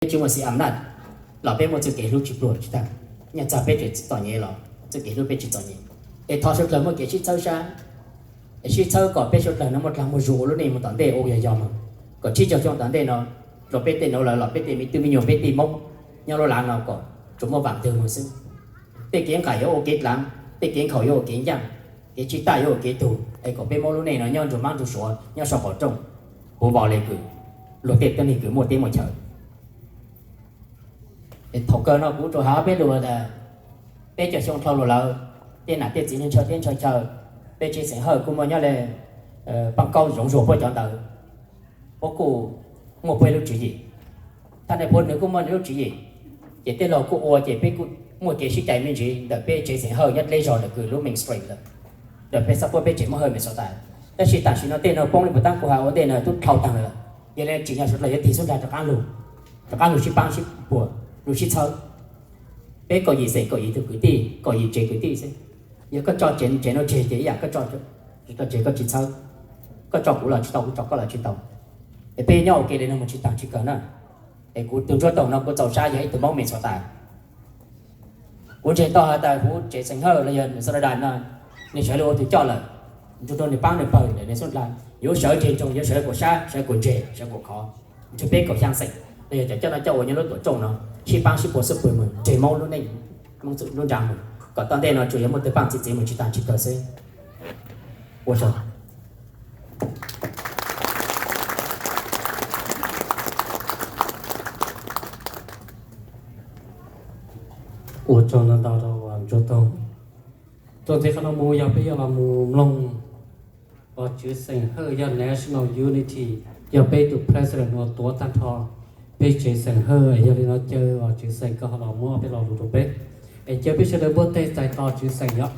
tsis muaj xiv am naj los peb muaj txuj kev hlub tsis pluag tsis tag. Nyob txog peb tseem txom nyem los txuj kev hlub peb tsis txom nyem. Es thov suav dlawg muaj kev sib txhawb sab, es sib txhawb kom peb suav dlawg no muaj dlaag muaj zug ua lub neej mus tom ntej ua yog yog mas kom tsib caug xyoo tom ntej no rua peb tej nuav lawm los peb tej me tub me nyuam peb tej Moob nyob lub lav no kom tsuas muaj vaam twg mus xwb. Tej kev nqaim yuav ua kev dlaav, tej kev nkhaus yuav ua kev ncaaj, kev tsib taj yuav ua kev tug, es kom peb Moob lub neej no nyob nrug maab nrug suav nyob sau qhov rooj, puv npo le kws luag tej tub neeg kws muaj teb muaj chaw. Es thaum kawg no kuv tsuas has peb lug tas, peb caug xyoo dhau lug lawm, tej nam tej txiv ntshaw teb ntshaw chaw, peb tsev xeem Hawj kuj muaj nyob le Paaj Kaub Zoov Zuag puab cov ntawd, puab kuj muaj puab ib lub tswv yim, thaj Nais Phoo nws kuj muaj nws lub tswv yim, ces tej laug kuj ua ces peb kuj muaj kev sib cais me ntsis ntawm peb tsev xeem Hawj nyob dleb zog ntawm kws lub mainstream lawm, ntawm peb xab puab peb tsev Moob Hawj Minnesota. Tab sis tam sim no tej no poob le puag ta kuv has ua ntej no tub dhau taag lawm, yog le tsim nyog suav dlawg yuav tig xub nrag rov qaab lug, rov qaab lug sib paab sib puag, lug sib txhawb. Peb kaum yim xeem kaum yim tug kwv tij, kaum yim tsev kwv tij xwb. Yog koj tso tsev, tsev nuav tseg ces ib yam koj tso, tso tsev koj tsis txhawb, koj tso kuv los tsis tau, kuv tso koj los tsis tau. Es peb nyob ua ke le nuav mus tsis taag tsis kawg na. Es kuv tug Ntsuab Toog no kuv txaus sab yog ib tug Moob Minnesota. Kuv ntseeg tau has tas huv tsev xeem Hawj los yog Minnesota no, nwg sawv lug ua tug coj lawm, nrug rua nwg paab nwg pawg ntawm nwg xub nrag, yuav sawv ntseeg tsoog, yuav sawv kuas sab, sawv kuas ntseg, sawv kuas khov, nrug peb kaum xyaa xeem los yog cov coj noj coj ua nyob lub tuam tsooj no sib paab sib puag xub pwg mus ntseg Moob lub neej, Moob lub nra mus, kom tom ntej no tsuas yuav muaj tug paaj txi txiv mus tsis taag tsis kawg xwb. Ua tsaug. Ua tsaug ntau ntau rau Ntsuab Toog. Txuas ntxiv qhov no mus yog peb yuav los mus mloog Vajtswv xeem Hawj yog National Unity, yog peb tug president uas tuav tag nrho peb tsev xeem Hawj. Yog li no caw Vajtswv xeem koj ho los muab peb lo lus rau peb, es caw peb sawv daws npuaj teg txais tos Tswv xeem yom.